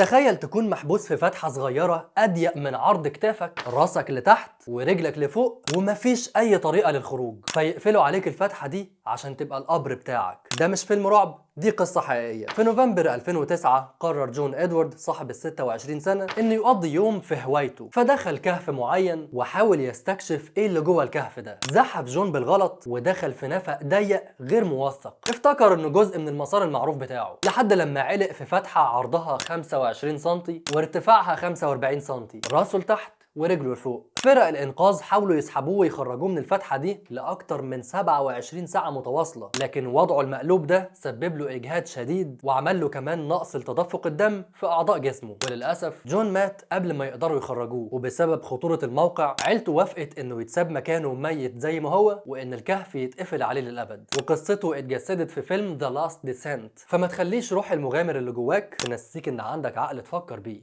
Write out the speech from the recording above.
تخيل تكون محبوس في فتحة صغيرة أضيق من عرض كتافك، راسك لتحت ورجلك لفوق، ومفيش أي طريقة للخروج، فيقفلوا عليك الفتحة دي عشان تبقى القبر بتاعك. ده مش فيلم رعب، دي قصة حقيقية. في نوفمبر 2009 قرر جون إدوارد صاحب ال 26 سنة انه يقضي يوم في هوايته، فدخل كهف معين وحاول يستكشف ايه اللي جوه الكهف ده. زحف جون بالغلط ودخل في نفق ضيق غير موثق، افتكر انه جزء من المسار المعروف بتاعه، لحد لما علق في فتحة عرضها 25 سنتي وارتفاعها 45 سنتي، راسه لتحت ورجله لفوق. فرق الإنقاذ حاولوا يسحبوه ويخرجوه من الفتحة دي لأكتر من 27 ساعة متواصلة، لكن وضعه المقلوب ده سبب له إجهاد شديد وعمل له كمان نقص لتدفق الدم في أعضاء جسمه، وللأسف جون مات قبل ما يقدروا يخرجوه. وبسبب خطورة الموقع عيلته وافقت إنه يتساب مكانه ميت زي ما هو، وإن الكهف يتقفل عليه للأبد. وقصته اتجسدت في فيلم The Last Descent. فما تخليش روح المغامر اللي جواك تنسيك إن عندك عقل تفكر بيه.